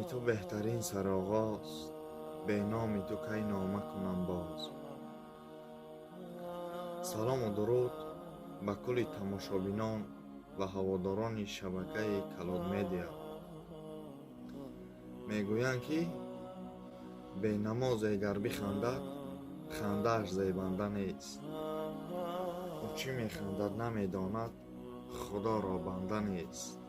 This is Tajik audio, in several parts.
Номи ту беҳтарин сароғоз, бе номи ту кай нома кунам боз. Салому дуруд ба кулли тамошобинон ва ҳаводорони шабакаи Калон Медиа. Мегӯянд, ки бенамозе гар бихандад, хандааш зебанда нест. Ӯ чӣ механдад, намедонад, Худоро банда нест.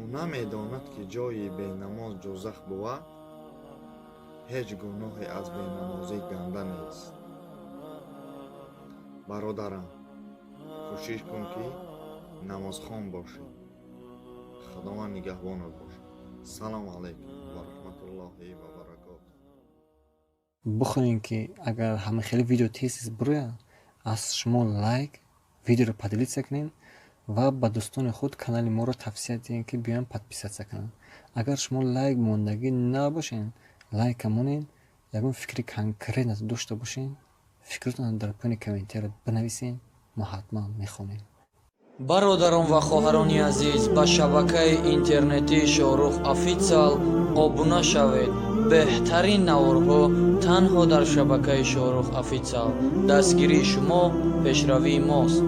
Ӯ намедонад, ки ҷои бенамоз дӯзах бувад, ҳеҷ гуноҳе аз бенамозӣ ганда нест. Бародарам, кӯшиш кун, ки намозхон бошӣ. Худованд нигаҳбонат бошад. Салому алайкум ва раҳматуллоҳи ва баракотуҳ. Бихоҳем, ки агар ҳама хеле видео тез-тез бирояд, аз шумо лайк, видеоро поделиться кунем ва ба дӯстони худ канали моро тавсия диҳем, ки биёянд, подписаться кунанд. Агар шумо лайк мондагӣ набошед, лайка монед. Ягон фикри конкретно дошта бошед, фикротонро дар поёни комментария бинависед, мо ҳатман мехонем. Бародарон ва хоҳарони азиз, ба шабакаи интернетии Шоҳрух Офитсиал обуна шавед. Беҳтарин наворҳо танҳо дар шабакаи Шоҳрух Офитсиал. Дастгирии шумо пешравии мост.